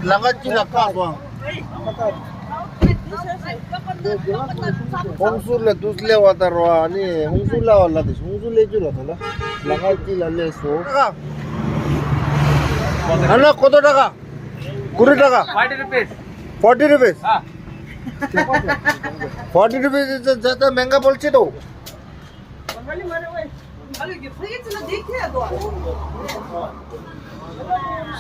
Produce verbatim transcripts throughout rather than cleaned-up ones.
ལ་ཁ་ཅི་ལ་ཁ་སོང་། ཧུང་སུར་ལ་དུས་ལེ་བ་ད་རོ་ཨ་ནི་ཧུང་སུར་ལ་བ་ལ་དེ་ཧུང་སུར་ལེ་ཅུ་ལ་ད་ལ་ལ་ཁ་ཅི་ལ་ལེ་སོ། ཨ་ན་ཀོ་ཏོ་ཊ་ཀ་ཀུ་རི་ཊ་ཀ forty rupees. Forty rupees. Forty rupees is ज्यादा महंगा बोल ची तो।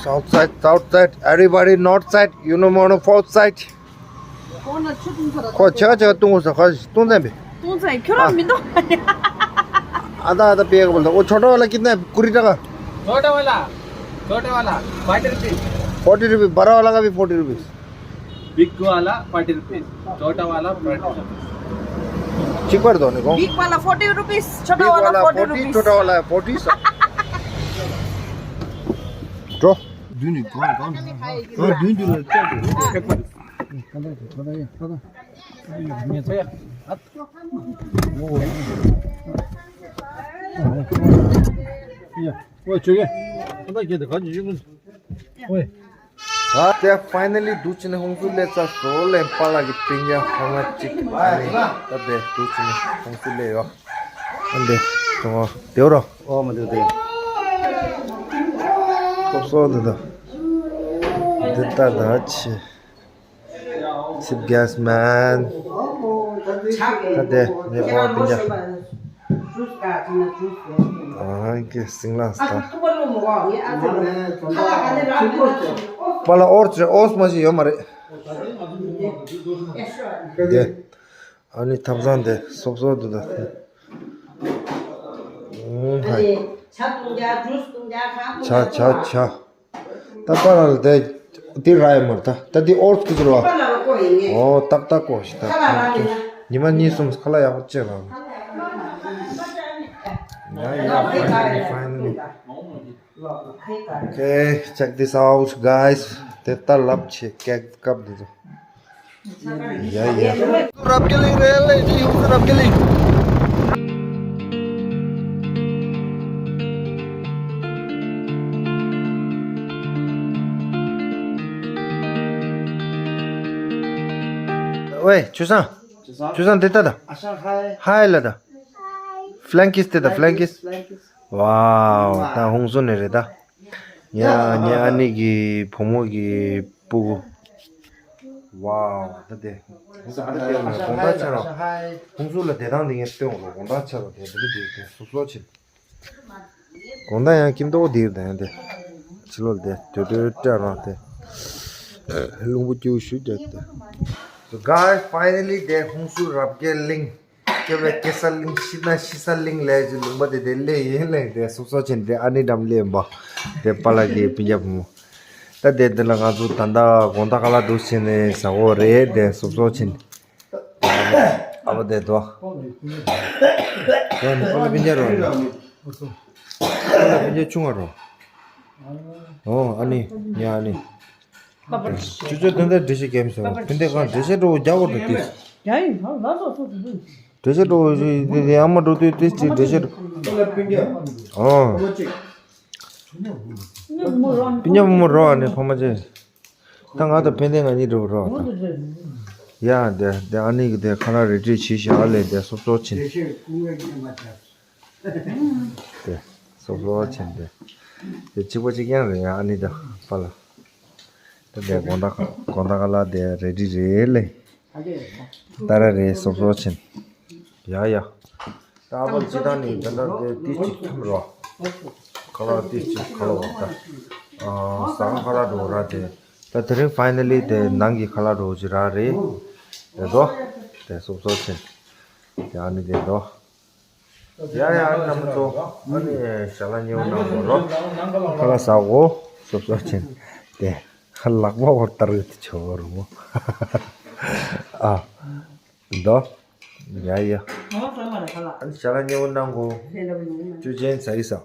South side, south side, everybody north side, you know, mono fourth side. ཁོ་ཆ་ཆ་ཏུང་ས་ཁ་ཏུང་ཙམ་པས། ཏུང་ཙམ་ཁྱོད་རང་མི་འདུག་ཨ་ད་ཨ་ད་པེ་ག་བོ་ལ། वो छोटा वाला कितना है? कुड़ी टका। छोटा वाला, छोटा वाला forty rupees. Forty rupees, बड़ा वाला का भी forty rupees. बिग वाला forty rupees, छोटा वाला forty rupees. चिक पर दो ने को। बिग वाला forty rupees, छोटा वाला forty rupees. छोटा वाला है forty. ड्रॉ। दुनी कौन कौन? हाँ, दुनी दुनी चल। ད་དེ་ཕའི་ནལ་ལི་འདུག་ཕྱིན་ནས་ཧུང་སུར་ལེ་ཚ་སོ་ལེན་པ་ལ་གི་སྤུན་ཀྱག་ཕ་མ་གཅིག་ཨ་ནི་ད་དེ་འདུག་ཕྱིན་ནས་ཧུང་སུར་ལེ་ཡོད། ཨ་འདི་ཚོ་དེའོ་རོ། ཨོ་མ་འདུག་དེ། སོབ་སོབ་འདི་དང་། འདི་ལྟ་ད་ཆེ། Chief guest man. ད་དེ་ངའི་ཕ་མ་སྤུན་ཀྱག་ཨ་ཀེ་སིང་ལ་སྟ། པ་ལ་ཨོར་ཅེ་ཨོས་མ་ཞིག་ཡོད་མ་རེད། དེ་ཨ་ནི་ཐབ་ཚང་དེ་སོབ་སོབ་འདུག་ད། ཨུམ་ཧའི། ཇ་ཇ་ཇ། ད་པ་ལ་དེ་དེ་ར་ཡ་མར་ད་ད་དེ་ཨོར་ཀི་ཟེར་བ། ཨོ་ཏག་ཏག་གོ་ཞིག་ད། ཉི་མ་གཉིས་གསུམ་ཁ་ལ་ཡག་པོ་བྱེད་རང་། ཡ་ཡ་finally, finally. Okay, check this out, guys. དེ་ལྟ་ལབ་ཆེ་ཀེག་ཀབ་འདི་ཚོ། ཡ་ཡ། རབ་རྒྱས་གླིང་རེད་ལེ་ཅི་ཡོང་སུ་རབ་རྒྱས་གླིང་། ཝེ་ཆུ་སང་། ཆུ་སང་། ཆུ་སང་དེ་ལྟ་ད། ཨ་ཤ་ཧའི། ཧའི་ལ་ད། ཧྥ་ལན་ཀིས་དེ་ད་ཧྥ་ལན་ཀིས། ཧྥ་ལན་ཀིས། ཝའོ་ད་ཧུང་སུ་ནས་རེད་ད། ཉ་ཉ་ཨ་ནི་གི་བུ་མོ་གི་སྤུ་གུ། ཝའོ་ད་དེ། ད་དེ་དགོང་དག་ཆ་རོགས། ཧུང་སུ་ལ་བསྡད་སྟངས་དེ་ངས་སྟོན་འོང་རོགས། དགོང་དག་ཆ་རོགས་དེ་འདི་འདི་དེ་སོ་སོ་ཕྱིན། དགོང་དག་ཡང་ཁྱིམ་ཐོག་དེ་དེ་དེ། ཕྱི་ལོགས་དེ་དུད་དུད་བཀྲ་རོགས་དེ། རླུང་བུ་སྐྱིའུ་ཞུ་རྒྱག་དེ། So guys, finally དེ་ཧུང་སུ་རབ་རྒྱས་གླིང་། སྐྱེ་བའི་སྐྱེ་ས་གླིང་། ཤི་ན་ཤི་ས་གླིང་ལས་ཀྱི་ལུང་པ་དེ་དེ་སླེབས་ཡིན་ལེ། དེ་སོབ་སོབ་ཕྱིན་དེ་ཨ་ནི་འགྲམ་སླེབས་པ། དེ་པ་ལ་གི་སྤུན་ཀྱག་བུ་མོ། ད་དེ་དེ་ལ་ང་ཚོ་ད་ལྟ་དགོང་དག་ཁ་ལག་འགྲོ་ཕྱིན་ནས་ཟ་གོ་རེད་དེ་སོབ་སོབ་ཕྱིན། ཨ་བ་དེ་དོ། ཡ་ནི་པ་ལ་སྤུན་ཀྱག་རོ། པ་ལ་སྤུན་ཀྱག་ཆུང་བ་རོ། ཨོ་ཨ་ནི་ཉ་ཨ་ནི། ཅོ་ཅོ་དོན་དག་འགྲེལ་བཤད་རྒྱབ་མི་སོང་། ཕན་བདེ་གང་འགྲེལ་བཤད་འགྲོ་རྒྱག་གོ་འགྲོ་དེ། རྒྱ་ཡིན་ད་ལ་སོ་སོ་སོ་སོ། འགྲེལ་བཤད་འགྲོ་ཡ་མ་འགྲོ་དུས་དེ་ཅི་འགྲེལ་བཤད་འགྲོ། ཨོ། སྤུན་ཀྱག་བུ་མོ་རོ་ཨ་ནི་ཕ་མ་ཅན། ད་ང་དང་ཕན་བདེ་ང་གཉིས་འགྲོ་རོ་ད། ཡ་དེ་དེ་ཨ་ནི་གི་དེ་ཁ་ལག་རེ་ཏྲི་བྱས་བཞག་ལས་དེ་སོབ་སོབ་ཕྱིན། དེ་སོབ་སོབ་ཕྱིན་དེ། དེ་གཅིག་པ་གཅིག་རྐྱང་རེད་ཡ་ཨ་ནི་ད་པ་ལ། ད་དེ་དགོང་དག་དགོང་དག་ཁ་ལག་དེ་རེ་ཏྲི་རེད་ལེ། ད་ར་རེ་སོབ་སོབ་ཕྱིན། ཡ་ཡ། ད་ཨ་བ་ལ་ཅི་ད་ནི་ད་ད་དེ་ཏི་ཅིག་ཁམ་རོ། ཁ་ལག་ཏི་ཅིག་ཁ་ལག་བ་ད། ཨ་ཟ་ཁང་ཁ་ལག་འགྲོ་ར་དེ། ད་དེ་རིང་ཕའི་ནལ་ལི་དེ་ནང་གི་ཁ་ལག་འགྲོ་ཅི་ར་རེད། དེ་ཚོ། དེ་སོབ་སོབ་ཕྱིན། དེ་ཨ་ནི་དེ་འགྲོ། ཡ་ཡ་ཨ་ནི་རྣམ་པ་ཚོ་ཨ་ནི་ཞལ་ལག་མཉེས་པོ་གནང་དགོས་རོ། ཁ་ལག་ཟ་གོ་སོབ་སོབ་ཕྱིན། དེ་ལག་པ་འོར་ལྟར་ཡོད་དེ་ཆོ་རུ་མོ། ཨ། འདོ། ཡ་ཡ། ཨ་ནི་ཞལ་ལག་མཉེས་པོ་གནང་གོ། ཅོ་ཅན་ཟ་ཡི་ས།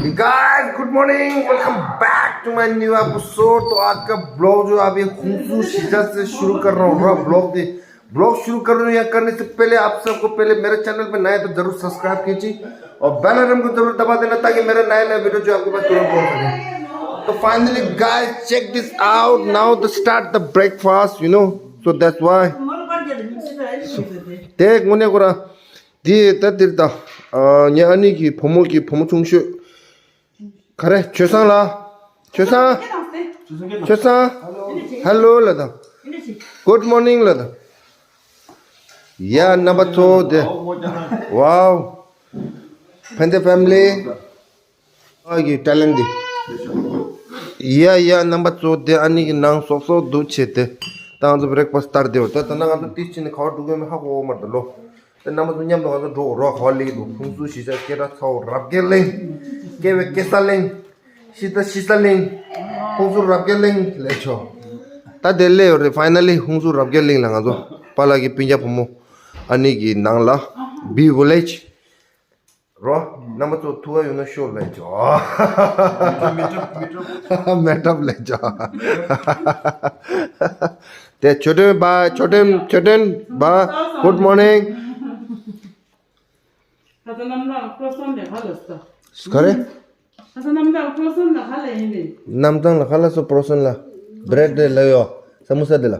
Hey guys, good morning. Welcome back to my new episode. तो आज का ब्लॉग जो अभी हुंसू शीशा से शुरू कर रहा हूँ, ब्लॉग दे ब्लॉग शुरू कर रहा हूँ। यहाँ करने से पहले आप सबको पहले मेरे चैनल पे नए तो जरूर सब्सक्राइब कीजिए और बेल आइकन को जरूर दबा देना, ताकि मेरे नए नए वीडियो जो आपके पास तुरंत पहुंच सके। So finally, guys, check this out. Now to start the breakfast, you know. So that's why. དེ་དངོས་གནས་ཁོ་རང་། དེ་ད་དེར་ད། ཨ། ངའི་ཨ་ནེ་གི་བུ་མོ་གི་བུ་མོ་ཆུང་ཤོས། ག་རེ། ཆོས་བཟང་ལགས། ཆོས་བཟང་། ཆོས་བཟང་། Hello ལབ་དང་། Good morning ལབ་དང་། ཡ། རྣམ་པ་ཚོ་དེ། Wow, ཕན་བདེ་family། ཨ་གི་talent འདི། ཡ་ཡ། རྣམ་པ་ཚོ་དེ་ཨ་ནེ་གི་ནང་སོག་སོག་འདུག་བྱས་ཏེ། ད་ང་ཚོ་breakfast སྟར་བདེ་བར། ད་ད་ན་ང་ཚོ་ཏིས་ཕྱིན་ནས་ག་བར་འགྲོ་གི་ཡོད་མེད་ཧ་གོ་གི་མ་རེད་ད་ལོ། དེ་རྣམ་པ་ཚོ་མཉམ་དུ་ང་ཚོ་འགྲོ་རོགས། ག་བ་སླེབས་འདུག་ཧུན་སུར་གཞིས་ཆགས་སྐད་གྲགས་ཚ་བོ་རབ་རྒྱས་གླིང་། སྐྱེ་བའི་སྐྱེ་ས་གླིང་། ཤི་ད་ཤི་ས་གླིང་། ཧུན་སུར་རབ་རྒྱས་གླིང་ལབ་ཆོག་ད་དེ་སླེབས་ཡོད་རེད། Finally ཧུན་སུར་རབ་རྒྱས་གླིང་ལ་ང་ཚོ་པཱ་ལགས་ཀྱི་སྤུན་ཀྱག་བུ་མོ་ཨ་ནེ་གི་ནང་ལ་B village རོ། རྣམ་པ་ཚོ་ཐུག་ག་ཡོང་ན་ཤོག་ལབ་ཆོག་མེ་ཏོག་ལབ་ཆོག་དེ་ཆོས་སྒྲོན་པ། ཆོས་སྒྲོན། ཆོས་སྒྲོན་པ། Good morning། ཁ་སང་གནམ་ཐང་པྲོ་སོན་ལ་ཧ་ལ་སོ། ག་རེ། ཁ་སང་གནམ་ཐང་པྲོ་སོན་ལ་ཧ་ལ་ཡིན་ལེ། གནམ་ཐང་ལ་ཧ་ལ་སོ། པྲོ་སོན་ལ་bread དེ་ལ་ཡོ། ས་མོ་ས་དེ་ལ།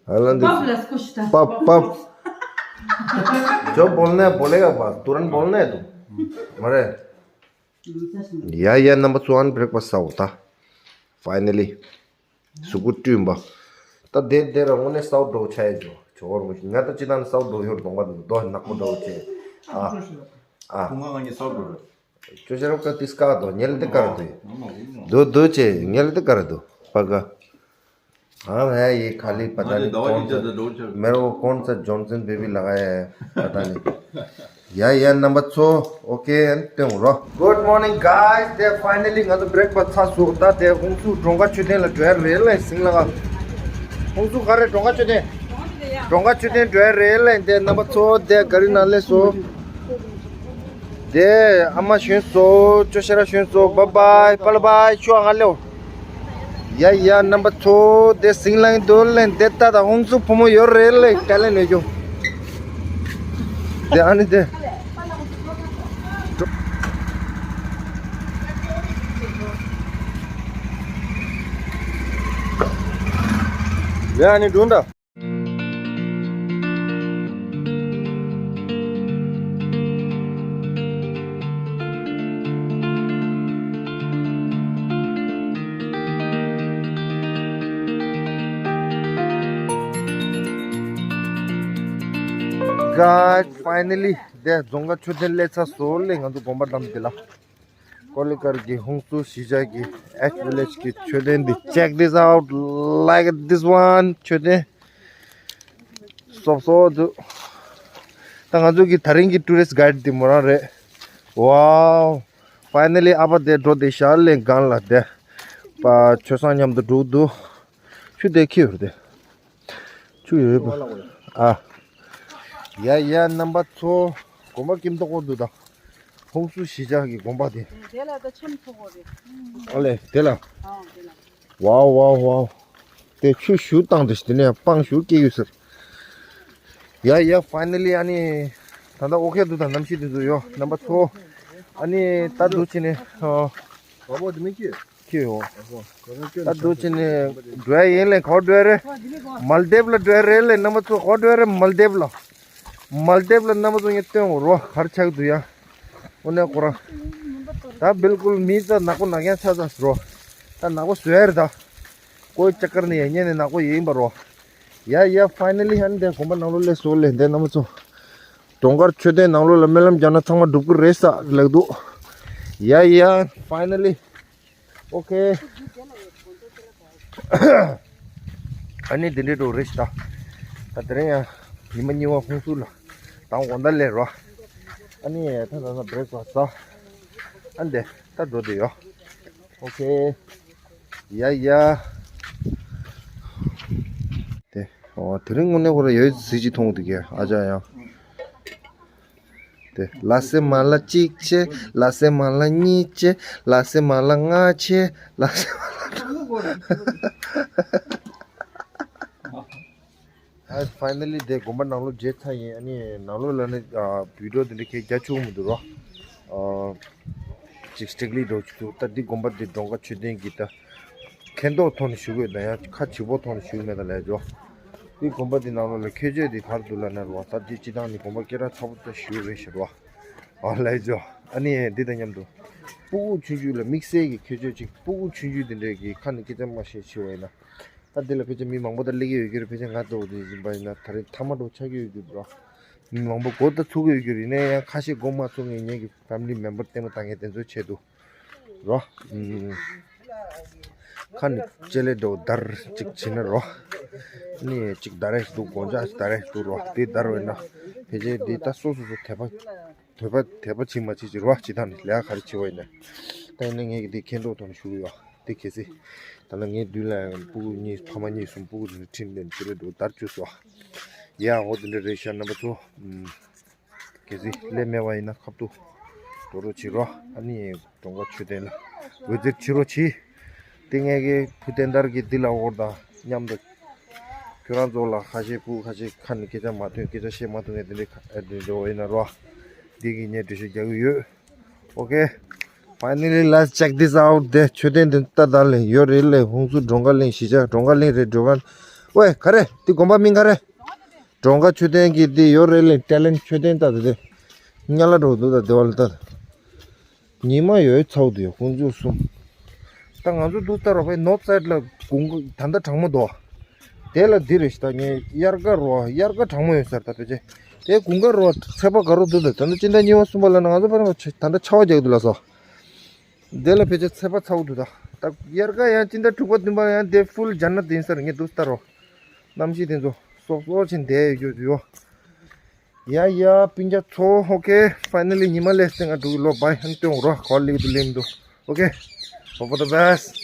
ཨ་ལ་འདི། Pub ལ་སྐུ་ཞིག་ད། Pub, pub. जो बोलना है बोलेगा बात, तुरंत बोलना है तू। मरे। ཡ་ཡ། རྣམ་པ་ཚོ་ཨ་ནི་breakfast ཟ་འོ་ད། Finally གཟུགས་པོ་བསྐྲུན་པ། ད་དེ་དེ་ར་དངོས་གནས་སའུ་འགྲོ་ཆ་ཡ་ཇོ་ཇོ་བོར་མོ་ཞིག་ང་ད་ཅི་ད་ནི་སའུ་འགྲོ་ཡོར་གདོང་པ་འདུག་རྡོ་ནག་པོ་འདྲ་བོ་བྱས། ཨ། ཨ། ཁོང་ང་ང་གཉིས་སའུ་འགྲོ་རེད། ཅོ་ཤ་རོ་ཀ་ཏིས་ཀ་དོ་ཉེ་ལ་ཏི་ཀ་ར་དུ། དུ་དུ་ཆེ་ཉེ་ལ་ཏི་ཀ་ར་དུ། པ་ཀ། हाँ है, ये खाली पता नहीं कौन सा, मेरे को कौन सा जॉनसन बेबी लगाया है, पता नहीं। ཡ་ཡ། རྣམ་པ་ཚོ། Okay, and སྟོན་རོགས། Good morning, guys. དེ་finally ང་ཚོ་breakfast ཚར་སོང་། ད་དེ་ཧུན་སུར་གྲོང་ཁ་མཆོད་རྟེན་ལ་འགྲོ་ཡ་རེད་ལེ། ཟིང་ལ་ག་ཧུན་སུར་ག་རེ། གྲོང་ཁ་མཆོད་རྟེན། གྲོང་ཁ་མཆོད་རྟེན་འགྲོ་ཡ་རེད་ལེ། དེ་རྣམ་པ་ཚོ་དེ་ག་རི་ནང་སླེབས་སོང་། དེ་ཨ་མ་ཞོན་སོང་། ཅོ་ཤ་ར་ཞོན་སོང་། Bye bye, bye bye. ཤུ་ཨ་ང་ལེའོ། ཡ་ཡ། རྣམ་པ་ཚོ་དེ་ཟིང་ལང་དུ་ལེན་དེ་ལྟ་དང་ཧུན་སུར་བུ་མོ་ཡོད་རེད་ལེ། ཏ་ལེན་ནས་ཀྱོ། དེ་ཨ་ནི་དེ། དེ་ཨ་ནི་དུང་ད། Guys, finally དེ་རྫོང་ཁ་མཆོད་རྟེན་སླེབས་ཚར་སོང་ལེ། ང་ཚོ་དགོན་པ་བདམས་དེ་ལ། ཀོ་ལི་གར་གྱི་ཧུན་སུར་གཞིས་ཆགས་ཀྱི་H village གྱི་མཆོད་རྟེན་འདི། Check this out, like this one. མཆོད་རྟེན་སོབ་སོབ་འདུག་ད་ང་ཚོ་གི་ད་རིང་གི་tourist guide འདི་མོ་རང་རེད། Wow, finally ཨ་ཕ་དེ་འགྲོ་དེ་ཤར་ལེ་སྒང་ལ་དེ། པ་ཆོས་བཟང་མཉམ་དུ་འགྲོ་འདུག་ཆུ་དེ་ཁྱི་ཡོད་རེད་དེ། ཆུ་ཡོད་པ། ཨ། ཡ་ཡ། རྣམ་པ་ཚོ། དགོན་པ་ཀིམ་ཏོག་པོ་འདུག་ད། ཧུན་སུར་གཞིས་ཆགས་ཀྱི་དགོན་པ་དེ། དེ་ལ་ད་ཆམ་ཚོགས་པོ་རེད། ཨ་ལེ་དེ་ལ། ཨ་དེ་ལ། Wow, wow, wow. དེ་ཆུ་ཞུ་བཏང་དེ་ཞིག་དེ་ནས་སྤང་ཞུ་སྐྱེ་ཡོད་ཟེར། ཡ་ཡ། Finally ཨ་ནི། ད་ལྟ་ཨོ་ཁེ་འདུག་ད་གནམ་གཤིས་དེ་ཚོ་ཡོ། རྣམ་པ་ཚོ། ཨ་ནི་ད་འདུག་ཅི་ནས། ཨ། བ་བོ་དེ་མི་སྐྱེ། ཁྱེད་ཡོང་། ད་འདུག་ཅི་ནས་འགྲོ་ཡ་ཡིན་ལེ། ག་བ་འགྲོ་ཡ་རེད། མལ་དེབ་ལ་འགྲོ་ཡ་རེད་ལེ། རྣམ་པ་ཚོ་ག་བ་འགྲོ་ཡ་རེད། མལ་དེབ་ལ། མལ་དེབ་ལ་རྣམ་པ་ཚོ་ངས་སྟོན་འོ་རོ། ག་རེ་ཆགས་འདུག་ཡ། འོ་ནས་ཁོ་རང་། ད་བིལ་ཀུལ་མི་ད་ནག་པོ་ནག་ཡང་ཆགས་ཚར་རོ། ད་ནག་པོ་བཟོས་ཡ་རེད་ད། ཀོའི་ཅ་ཀར་ནས་ཡ་ཉན་ནས་ནག་པོ་ཡིན་པ་རོ། ཡ་ཡ། Finally ཧན་དེ་དགོན་པ་ནང་ལོགས་སླེབས་སོང་ལེ། འདི་རྣམ་པ་ཚོ། གྲོང་ཁར་མཆོད་རྟེན་ནང་ལོགས་ལ་སྨོན་ལམ་རྒྱག་ན་ཚང་མ་འགྲུབ་ཀྱི་རེད་ས་ལབ་འདུག་ཡ་ཡ། Finally Okay. ཨ་ནི་འདི་འདྲའི་འགྲོ་རེད་ཤག་ད་དེ་རིང་ཡང་ཉི་མ་གཉིས་པ་ཧུན་སུར་ལ་དང་དགོང་དག་སླེབས་རོ། ཨ་ནི་ད་ད་ད་breakfast ཟ། ཨ་འདི་ད་འགྲོ་བསྡད་ཡོད། Okay. ཡ་ཡ། དེ། ཨོ། དེ་རིང་དངོས་གནས་ཁོ་ར་ཡོད་གཟི་བརྗིད་མཐོང་འདུག་གས། ཨ་ཅག་ཡང་། དེ། ལ་སེ་མ་ལ་གཅིག་བྱས། ལ་སེ་མ་ལ་གཉིས་བྱས། ལ་སེ་མ་ལ་ལྔ་བྱས། ལ་སེ་མ་ལ་དྲུག་ཨ། Finally དེ་དགོན་པ་ནང་ལོགས་མཇལ་ཚར་ཡིན། ཨ་ནི་ནང་ལོགས་ལ་ནི་ཨ་video དེ་འདྲ་གས་རྒྱག་ཆོག་གི་མི་འདུག་རོ། ཨ། ཅིག་སྤྲེག་ལི་འགྲོ་ཅིག་འདུག་ད་འདི་དགོན་པ་འདི་མགྲོན་ཁང་མཆོད་རྟེན་གྱི་ད་མཁན་ཐོག་ཐོག་ནས་ཞུ་དགོས་ད་ཡང་ཁ་ཕྱི་པོ་ཐོག་ནས་ཞུ་མེད་ད་ལས་འཇོག་འདི་དགོན་པ་འདི་ནང་ལོགས་ལ་ཁྱད་ཆོས་འདི་ག་རེ་འདུག་ལབ་ན་རོ། ད་འདི་སྤྱི་བཏང་ནས་དགོན་པ་སྐད་གྲགས་ཚ་པོ་ད་ཞུ་རེད་ཤག་རོ། ཨ་ལས་འཇོག་ཨ་ནི་འདི་དང་མཉམ་དུ་སྤུ་གུ་ཆུང་ཆུང་ལ་དམིགས་བསལ་གྱི་ཁྱད་ཆོས་ཅིག་སྤུ་གུ་ཆུང་ཆུང་འདི་འདྲས་ཀྱི་ཁ་ནས་སྐད་ཆ་མ་བཤད་ཕྱི་པ་ཡིན་ན། ད་འདི་ལ་ཕལ་ཆེར་མི་མང་པོ་ད་སླེབས་ཀྱི་ཡོད་རྒྱུ་རེད། ཕལ་ཆེར་ང་ལྟ་བུ་དེ་ཡིན་པ་ཡིན་ན་ད་རེས་མཐའ་མ་འགྲོ་ཆགས་ཀྱི་ཡོད་རྒྱུ་རེད་རོ། མི་མང་པོ་སྒོ་ད་ཚུགས་ཀྱི་ཡོད་རྒྱུ་རེད། ཡིན་ན་ཡང་ཁ་ཤས་སྒོ་མ་ཚུགས་མཁན་ངེད་ཀྱི་ཕེ་མི་ལི་མེམ་བར་ལྟད་མོ་ལྟ་མཁན་དེ་ཚོའི་ཆེད་དུ་རོ། ཨུམ། ཁ་ནས་ལྕེ་ལེ་འགྲོ་དར་གཅིག་བྱིན་ན་རོ། ནི་གཅིག་དར་རེ་འདུག་སྒོ་ལྕགས་དར་རེ་འདུག་རོ། དེ་དར་བས་ན་ཕལ་ཆེར་འདི་ད་སོ་སོ་སོ་དད་པ་དད་པ་དད་པ་བྱེད་མ་བྱེད་ཅིག་རོ། ཅི་ཐང་ནས་ལས་ཀ་ག་རེ་བྱེད་པ་ཡིན་ན། ད་ཡིན་ན་ངས་ཀྱི་འདི་མཁན་ཐོག་ཐོག་ནས་ཞུ་གི་ཡོད། དེ་གལ་སྲིད་ད་ལ་ངའི་མདུན་ལ་ཡང་སྤུ་གུ་གཉིས་ཕ་མ་གཉིས་གསུམ་སྤུ་གུ་དེ་འདྲ་ཁྲིད་ནས་ཅི་རེད་འདུག་དར་བཅུག་སོ། ཡ་འོ་དེ་འདྲ་རེད་ཤག་རྣམ་པ་ཚོ། ཨུམ། གལ་སྲིད་སླེབས་མེད་པ་ཡིན་ན་ཁ་ཐུག་འགྲོ་རོགས་བྱེད་རོགས། ཨ་ནི་མགྲོན་ཁང་མཆོད་རྟེན་ལ་འོད་ཟེར་བྱེད་རོགས་བྱེད། དེ་ངས་ཀྱི་བུ་བསྟན་དར་གྱི་འདི་ལ་འོར་དང་མཉམ་དུ། ཁྱོད་རང་ཚོ་ལ་ཁ་ཤས་སྤུ་གུ་ཁ་ཤས་ཁ་ནས་སྐད་ཆ་མ་ཐོན་སྐད་ཆ་བཤད་མ་ཐུབ་མཁན་དེ་འདྲའི་ཁ་ཨེ་འདྲ་འགྲོ་བ་ཡིན་ན་རོགས། འདི་གི་ངས་འགྲེལ་བཤད་རྒྱག་གི་ཡོད། Okay, finally let's check this out. དེ་མཆོད་རྟེན་དེ་ལྟ་ད་ལེ་ཡོད་རེད་ལེ། ཧུང་སུ་མགྲོན་ཁང་གླིང་གཞིས་ཆགས་མགྲོན་ཁང་གླིང་རེད་མགྲོན་ཁང་། ཝེ་ག་རེ་འདི་དགོན་པ་མིང་ག་རེ། མགྲོན་ཁང་མཆོད་རྟེན་གྱི་འདི་ཡོད་རེད་ལེ། ཏེ་ལན་མཆོད་རྟེན་ལྟ་དེ་དེ་ཉ་ལ་འགྲོ་འདུག་ད་དེ་བ་ལ་ལྟ། ཉི་མ་ཡོད་ཚའུ་དུ་ཡོད་ཀུན་འཇུག་གསུམ། ད་ང་ཚོ་འདུག་ལྟ་རོགས་པའི་ནོར་སའིད་ལ་དགུན་ཁ་ད་ལྟ་གྲང་མོ་འདུག་དེ་ལ་འདི་རེད་ཤག་ད་ངས་དབྱར་ཁ་རོ་དབྱར་ཁ་གྲང་མོ་ཡོད་ཟེར་ད་ཕལ་ཆེར། དེ་དགུན་ཁ་རོ་ཚད་པ་ག་རོ་འདུག་ད་ད་ལྟ་སྤྱི་ཟླ་གཉིས་པ་གསུམ་པ་ལ་ན་ང་ཚོ་པ་ར་ད་ལྟ་ཆར་པ་རྒྱག་འདུག་ལ་སོ། དེ་ལ་ཕལ་ཆེར་ཚད་པ་ཚ་པོ་འདུག་ད་ད་དབྱར་ཁ་ཡང་སྤྱི་ཟླ་དྲུག་པ་བདུན་པ་ཡང་དེ་ཕུལ་ཇ་ན་དེ་ཡིན་ས་རེད། ངས་འདུག་ལྟ་རོགས། གནམ་གཤིས་དེ་ཚོ་སོབ་སོབ་ཕྱིན་བསྡད་ཡོད་ཡོད། ཡ་ཡ་སྤུན་ཀྱག་ཚོ། Okay, finally ཉི་མ་སླེབས་སྟེ་ང་འགྲོ་གི་ལོ་བའི་ཧན་སྟོན་རོ་ག་ལེགས་འདུག་ལེགས་འདུག Okay, hope for the best.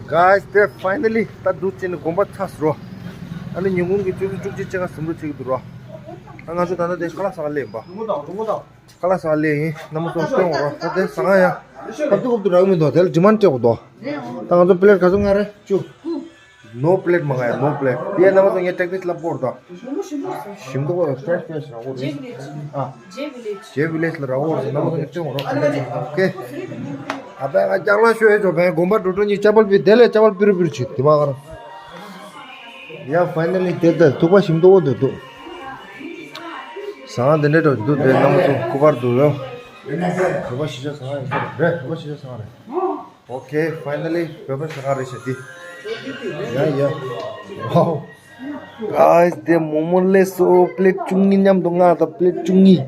Guys, they finally ད་འདུག་ཅེ་ནི་དགོན་པ་ཚར་སོང་རོ། ཨ་ནི་ཉིན་གུང་གི་བཅུ་དྲུག་བཅུ་གཅིག་ཅེ་ང་ཟིན་རོ་བྱེད་ཀྱི་འདུག་རོ། ཨ་ང་ཚོ་ད་ལྟ་དེ་ཁ་ལག་ཟ་ག་སླེབས་པ། ཁ་ལག་ཟ་ག་སླེབས་ཡིན། རྣམ་པ་ཚོ་སྟོན་རོ། ད་དེ་ཟ་ག་ཡ་ཧབ་ཏུ་ཧབ་ཏུ་རག་མི་འདུག་དེ་ལ་ཌི་མན་སྤྲད་དགོས་འདུག་ད་ང་ཚོ་པི་ལེཊ་ག་ཚོད་ལྔ་རེད་བཅུ། ནོ་པི་ལེཊ་མ་ག་ཡ་ནོ་པི་ལེཊ། དེ་ནང་ཚོ་ངས་ཊེག་ནིག་ལབ་དགོས་རེད་ད། ཞིམ་མདོག་ཁ་པོ་ཕེ་རེཤ་ཕེ་རེཤ་རག་གོ་རེད། ཨ། ཇེ་བི་ལེཇ་ལ་རག་གོ་རེད། ནང་ཚོ་ངས་སྟོན་རོགས་ག་འདྲ་ཨོ་ཁེ། ཨ་པའི་ང་ལྕགས་ལ་ཤོད་ཡོད་ཆོག་པའི་དགོན་པ་འགྲོ་འགྲོ་གཉིས་ཅ་པལ་པི་དེ་ལས་ཅ་པལ་པི་རུ་པི་རུ་ཆུ་དེ་མ་ག་ར། ཡ་ཕའི་ནལ་ལི་དེ་ལྟར་ཐུག་པ་ཞིམ་མདོག་འདུག་འདུག་ཟ་ཁང་དེ་འདྲ་འགྲོ་འདུག་དེ་ནང་ཚོ་སྐུ་པར་འདུག་ཡོ། བོད་པ་གཞིས་ཆགས་ཟ་ཁང་ཡིན་ས་རེད། བོད་པ་གཞིས་ཆགས་ཟ་ཁང་རེད། Okay, finally བོད་པ་ཟ་ཁང་རེད་ཤག་དེ། ཡ་ཡ། Wow, guys, དེ་མོག་མོག་སླེབས་སོང་། པི་ལེཊ་བཅུ་གཉིས་མཉམ་དུ་ང་དང་པི་ལེཊ་བཅུ་གཉིས།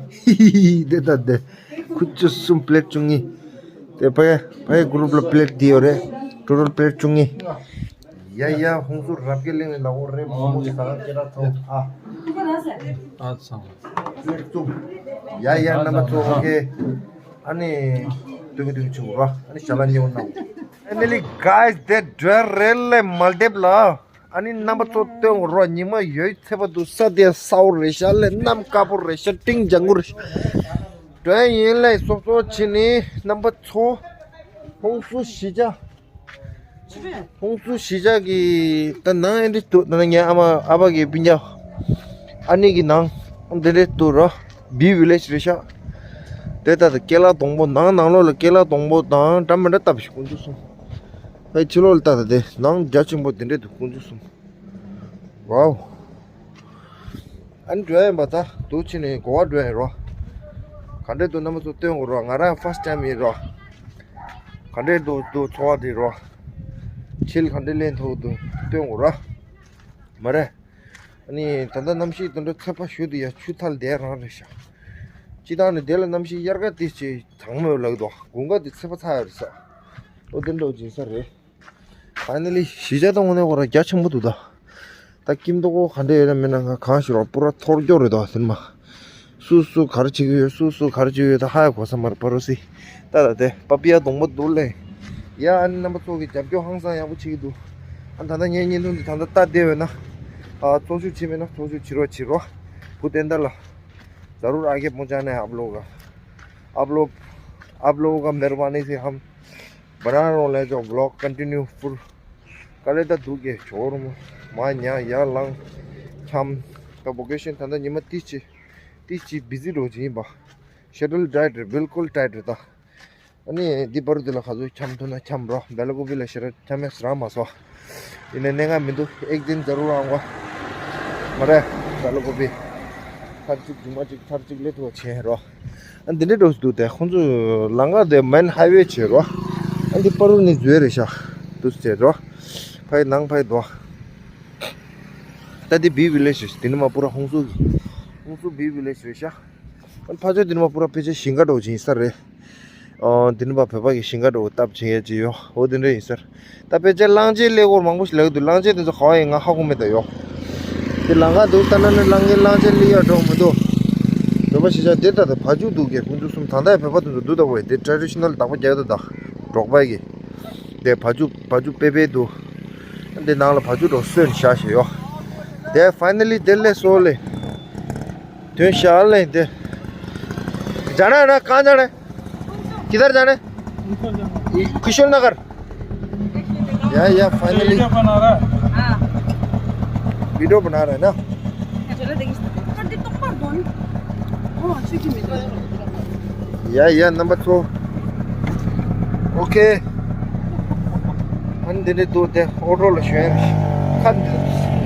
དེ་ད་དེ། ཁུ་ཚུར་གསུམ་པི་ལེཊ་བཅུ་གཉིས། དེ་ཕ་ཕའི་གུ་རུབ་ལ་པི་ལེཊ་དེ་ཡོད་རེད། ཊོ་ཊལ་པི་ལེཊ་བཅུ་གཉིས། ཡ་ཡ་ཧུང་སུར་རབ་རྒྱས་གླིང་ནས་ལ་འོ་རེད། མོག་མོག་གི་ཟ་ཁང་སྐད་གྲགས་ཚ་པོ། ཨ། ཨ་ཚང་། པི་ལེཊ་གསུམ། ཡ་ཡ་རྣམ་པ་ཚོ། ཨོ་ཁེ། ཨ་ནི། སྟོན་གི་སྟོན་གི་ཆུ་ར། ཨ་ནི་ཞལ་ལག་ཉེ་བོ་གནང་། Finally, guys, དེ་འགྲོ་རེད་ལེ་མལ་དིབ་ལ། ཨ་ནི་རྣམ་པ་ཚོ་སྟོན་རོགས། ཉི་མ་ཡོད་ཚད་པ་འདུག་ས་དེ་སའོ་རེད་ཤག་ལེ། གནམ་དཀར་པོ་རེད་ཤག་སྤྲིན་ལྗང་གུ་རེད་ཤག་འགྲོ་ཡིན་ལེ། སོབ་སོབ་ཕྱིན་ནས་རྣམ་པ་ཚོ། ཧུང་སུ་གཞིས་ཆགས། ཧུང་སུ་གཞིས་ཆགས་ཀྱི་ད་ནང་ཨེ་འདྲ་འདུག་ད་ནང་ངའི་ཨ་མ་ཨ་ཕ་གི་སྤུན་ཀྱག་ཨ་ནེ་གི་ནང་འདི་འདྲ་འདུག་ར། བི་བི་ལེཇ་རེད་ཤག་དེ་ལྟ་དང་ཀེ་ལ་སྡོང་པོ་ནང་ནང་ལོགས་ལ་ཀེ་ལ་སྡོང་པོ་དང་འདྲ་མི་འདྲ་བཏབ་ཤག་ཀུན་ཏུ་སོང་། ཕའི་ཕྱི་ལོགས་ལ་ལྟ་ད་དེ་ནང་རྒྱ་ཆེན་པོ་དེ་འདྲས་འདུག་ཀུན་ཏུ་སོང་། Wow. ཨ་ནི་འགྲོ་ཡིན་པ་ད་འདུག་ཕྱིན་ནས་གོ་བ་འགྲོ་ཡིན་རོ། ག་འདྲས་འདུག་རྣམ་པ་ཚོ་སྟོན་དགོས་རོ། ང་རང་ཕར་སི་ཊའིམ་ཡིན་རོ། ག་འདྲས་འདུག་འདུག་ཚོར་བ་དེ་རོ། ཕྱིར་ག་འདྲས་ལེན་ཐུབ་འདུག་སྟོན་དགོས་རོ། མ་རེད། ཨ་ནི་ད་ལྟ་གནམ་གཤིས་དེ་འདྲ་ཚ་པ་ཞུ་དུ་ཡ་ཆུ་ཐལ་དེ་རང་རེད་ཤག་སྤྱི་བཏང་ནས་དེ་ལ་གནམ་གཤིས་དབྱར་ཁ་དེ་ཆེ་གྲང་མོ་ཡོད་ལགས་དོ། དགུན་ཁ་དེ་ཚ་པ་ཚ་ཡོད་རེད་ཤག་ཨོ་དེ་འདྲ་བྱེད་ས་རེད། Finally གཞིས་ཆགས་དང་དངོས་གནས་ཁོ་རང་རྒྱ་ཆེན་པོ་འདུག་ད། ད་ཀིམ་ཏོག་གོ་ག་འདྲ་ཡོད་ན་མེད་ན་ང་གང་ཞིག་རོགས་པུ་ར་ཐོར་སྐྱོ་རེད་དོ་ཟེར་མ། སུ་སུ་ག་རེ་བྱེད་ཀྱི་ཡོད། སུ་སུ་ག་རེ་བྱེད་ཀྱི་ཡོད། ད་ཧ་ཡ་གོ་ས་མ་རེད་པ་རོ་སི། ད་ད་དེ་པ་པི་ཡ་སྡོང་པོ་འདུག་ལེ། ཡ་ཨ་ནི་རྣམ་པ་ཚོ་གི་རྒྱབ་སྐྱོར་ཧང་སང་ཡག་པོ་བྱེད་ཀྱི་འདུག་ཨ་ད་ལྟ་ངའི་བརྙན་ཐུང་འདི་ད་ལྟ་ལྟ་བསྡད་ཡོད་ན། ཨ་ཚོགས་ཞུགས་བྱེད་མེད་ན་ཚོགས་ཞུགས་བྱེད་རོགས་བྱེད་རོགས། བུ་བསྟན་དར་ལ། ضرور आगे पहुंचाना है आप लोगों का। आप लोग आप लोगों का मेहरबानी से हम बना रहा हूँ ले जो vlog continue full। དཀའ་ལས་ད་སྡུག་གི་ཇོ་རུ་མ་མ་ཉ་ཡར་ལངས་འཁྱམ། ད་ཝེ་ཀེ་ཤན་ད་ལྟ་ཉི་མ་ཏི་ཅི་ཏི་ཅི་བི་ཟི་འགྲོ་གི་ཡིན་པ། ཤེ་ཌུལ་ཊའིཊ་རེད། བིལ་ཀུལ་ཊའིཊ་རེད་ད། ཨ་ནི་འདི་པར་འདི་ལ་ག་ཚོད་འཁྱམ་ཐུབ་ན་འཁྱམ་རོགས། སྦེ་ལ་ཀོ་པི་ལ་ཞེ་དྲག་འཁྱམ་ཡས་རག་མ་སོང་། ཡིན་ནའི་གནད་འགག་མི་འདུག་ཨེག་དིན་ཛ་རུར་ཨང་གོ། མ་རེད། སྦེ་ལ་ཀོ་པི་ཐར་གཅིག་མཇུག་མ་གཅིག་ཐར་གཅིག་སླེབས་ཐུབ་པ་བྱེད་རོགས། ཨ་འདི་འདྲའི་འགྲོ་སུ་འདུག་སྟེ། ཁོང་ཚོ་ལམ་ཁ་དེ་མེན་ཧའི་ཝེ་བྱེད་རོགས། ཨ་འདི་པར་རུ་ནི་འཛུལ་རེད་ཤག་འདུག་བྱེད་རོགས། ཕའི་ནང་ཕའི་དོ། ད་འདི་བི་ཝི་ལེཇ་རེད། འདི་ནི་མ་པུ་ར་ཧུང་སུ་གི། ཧུང་སུ་བི་ཝི་ལེཇ་རེད་ཤག་ཨ་ཕ་ཚོད་འདི་ནི་མ་པུ་ར་ཕལ་ཆེར་ཞིང་ཁ་འགྲོ་ཅིང་ས་རེད། ཨོ། དེ་ནི་བ་བོད་པ་གི་ཞིང་ཁ་འགྲོ་སྟབས་བྱེད་ཡས་ཅིག་ཡོད། འོ་དེ་འདྲ་ཡིན་ཟེར། ད་ཕལ་ཆེར་གླང་ཆེན་སླེབས་སྐོར་མང་པོ་ཞིག་ལབ་ཀྱི་འདུག་གླང་ཆེན་དེ་ཚོ་ག་བ་ཡིན་ང་ཧ་གོ་མེད་ད་ཡོད། དེ་ལམ་ཁ་འདུག་ལྟ་ན་ནི་གླང་ཆེན་གླང་ཆེན་སླེབས་ཡ་འགྲོ་མི་འདུག་བོད་པ་ཞིག་ཆགས་དེ་ལྟ་ད་བ་ཕྱུགས་འདུག་གས། ཁོང་ཚོ་གསུམ་ད་ལྟ་ཡ་བོད་པ་དེ་ཚོ་འདུག་ད་བོད་དེ་ཊེ་རེ་ཌི་ཤི་ནལ་བདག་པོ་རྒྱག་ད་ད་འབྲོག་པ་གི། དེ་བ་ཕྱུགས་བ་ཕྱུགས་པེ་པེ་འདུག་དེ་ནང་ལ་བ་ཕྱུགས་འགྲོ་སོན་ཤ་ཞེས་ཡོད། དེ་ཕའི་ནལ་ལི་དེ་ལས་སོ་ལེ། དོན་ཤ་ལེ་དེ། जाना है ना? कहाँ जाना है? किधर जाना है? कुशल नगर। या या, फाइनली। वीडियो बना रहा है। हाँ। वीडियो बना रहा है ना? चलो देखिए। या या, नंबर टू। ओके। ཨ་ནི་འདི་འདྲ་འདུག་དེ་ཨོ་ཊོ་ལ་ཞོན། ཁ་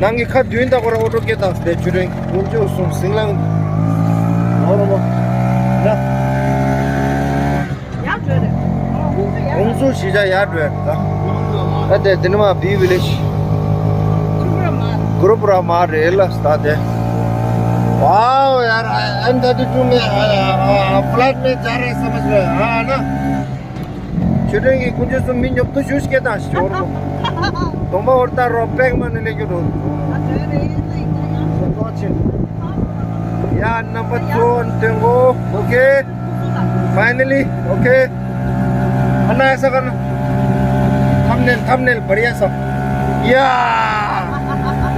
ནང་གི་ཁ་མདུན་དག་པར་ཨོ་ཊོ་སྐད་བཏང་སྟེ་ཆུ་ཕྲན་དཀོན་མཆོག་གསུམ་ཟིང་ལང་། ཨོ་རོ་མོ། ཡ་འགྲོ་རེད། ཧུང་སུ་གཞིས་ཆགས་ཡར་འགྲོ་ཡ་རེད་ད། ད་དེ་དེ་ནི་མ་བི་ཝི་ལེཇ། གུ་རུ་པུ་ར་མ་རེད་ལ་ས་དེ། वाओ यार, अंदर तो तुम फ्लैट में जा रहे समझ रहे हो, हाँ ना? ཆུ་ཕྲན་གྱི་དཀོན་མཆོག་གསུམ་མི་ཉོབ་ཏུ་ཞུ་སྐད་དང་ཞོར་དུ། གདོང་པ་འོར་ལྟ་རོགས་པེག་མ་ནི་ལེགས་རྒྱུ་འགྲོ། ཡ་རྣམ་པ་ཚོ་སྟོན་གོ། ཨོ་ཁེ། ཕའི་ནལ་ལི། ཨོ་ཁེ། ཨ་ན་ཡ་ས་ག་ན། ཐམ་ནེལ་ཐམ་ནེལ་བར་ཡ་ས། ཡ།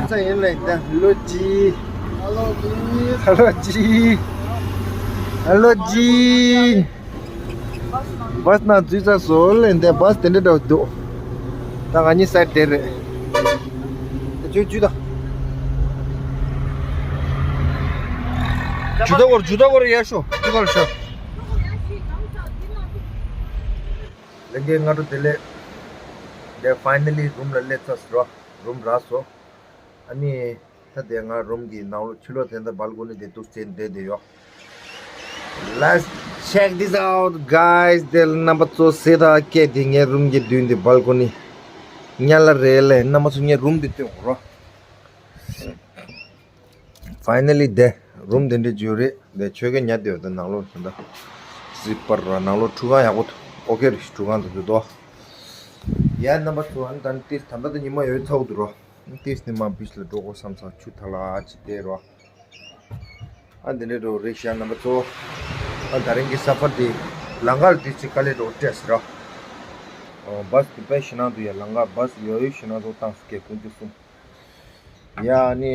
ས་ཡིན་ལེ་ད་ལོ་ཅི། ཧ་ལོ་ཅི། ཧ་ལོ་ཅི། བཱས་ནང་འཛུལ་ཚར་སོང་ལེ་འདི་བཱས་དེ་འདྲ་འདྲ་བོ་འདུག་ད་ང་གཉིས་སའིཌ་དེ་རེད། ད་ཁྱོད་འཇུ་ད། འཇུ་ད་གོར་འཇུ་ད་གོར་ཡར་ཤོག་འཇུ་གར་ཤོག་ལྷན་རྒྱས་སྔ་དྲོ་བདེ་ལེགས། འདི་ཕའི་ནལ་ལི་རུམ་ལ་སླེབས་ཚར་སོང་། རུམ་རག་སོང་། ཨ་ནི། ད་དེ་ང་རུམ་གྱི་ནང་ལོགས་ཕྱི་ལོགས་དེ་འདྲ་བལ་ཀོ་ནི་དེ་འདུག་སེ་བསྡད་དེ་ཡོད། Let's check this out, guys. དེ་རྣམ་པ་ཚོ་གཟིགས་དང་། ཀྱེ་དེ་ངའི་རུམ་གྱི་མདུན་དེ་བལ་ཀོ་ནི། ཉལ་ལ་རེད་ལེ། རྣམ་པ་ཚོ་ངའི་རུམ་དེ་སྟོན་རོགས། ཕའི་ནལ་ལི་དེ་རུམ་དེ་འདྲ་ཅིག་ཡོད་རེད། དེ་ཆོས་རྒྱལ་ཉལ་དེ་ཡོད་དེ་ནང་ལོགས་དེ་འདྲ། གཟིགས་པར་ར་ནང་ལོགས་ཁྲུས་ཁང་ཡག་པོ་འདུག་ཨོ་ཁེ་རེད། ཁྲུས་ཁང་དེ་ཚོ་དོ། ཡ་རྣམ་པ་ཚོ་ཨ་ནི་ད་ནི་ཏིས་ད་ལྟ་དེ་ཉི་མ་ཡོད་ཚ་བོ་འདུག་རོ། ཏིས་ནི་མ་བིཆ་ལ་འགྲོ་དགོས་བསམ་སོང་། ཆུ་ཐལ་ལ་ཨ་ཅི་བལྟས་རོ། ཨ་འདི་འདྲ་འགྲོ་རེད་ཤག་རྣམ་པ་ཚོ། ཨ་ད་རིང་གི་ས་ཕར་དེ་ལམ་ཁ་ལ་དེ་ཅིག་དཀའ་ལས་འགྲོ་སྤྲད་ཟེར་རོ། ཨོ་བཱས་དེ་དཔེ་ཞེད་སྣང་འདུག་ཡ། ལམ་ཁ་བཱས་ཡོད་ཡོད་ཞེད་སྣང་ཚོ་བཏང་སོང་། ཀྱེ་དཀོན་མཆོག་གསུམ། ཡ་ཨ་ནི་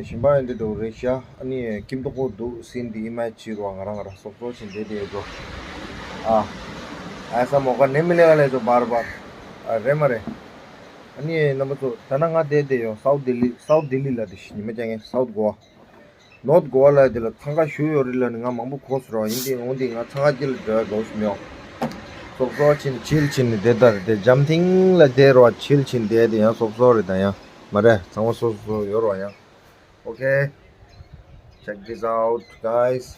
ཞིམ་པ་ཡོད་འདི་འགྲོ་རེད་ཤག་ཨ་ནི་ཁྱིམ་ཐོག་པོ་འདུག་སེ་འདི་ཨི་མ་ཅི་རོ། ང་རང་ང་རང་སོབ་སོབ་ཅིག་བསྡད་དེ་འགྲོ། ཨ་ཨ་ས་མོ་ཀ་ནེ་མི་ལེ་ག་ལེ་ཚོ་བར་བར། ཨ་རེད་མ་རེད། ཨ་ནི་རྣམ་པ་ཚོ་ད་ནང་ང་བསྡད་དེ་ཡོད། སའུཐ་ལྡི་ལི། སའུཐ་ལྡི་ལི་ལ་དེ་ཉི་མ་ཅང་ངས་སའུཐ་གོ་ཝ། ནོརཐ་གོ་ཝ་ལ་དེ་ལ་འཚང་ཁ་ཞུ་ཡོད་རེད་ལ་ནི་ང་མང་པོ་གོ་སོང་ར། ཡིན་དེ་འོང་དེ་ང་འཚང་ཁ་ཅི་ལ་འགྲོ་ཡ་གོ་སོང་མི་ཡོང་། སོབ་སོབ་ཕྱིན་ཕྱིལ་ཕྱིན་ནི་དེ་ལྟར་དེ་འཇམ་ཐིང་ལ་བསྡད་རོགས། ཕྱིལ་ཕྱིན་བསྡད་དེ་ཡང་སོབ་སོབ་རེད་ད་ཡང་། མ་རེད། ཚང་མ་སོ་སོ་ཡོད་རོགས་ཡང་། Okay, check this out, guys.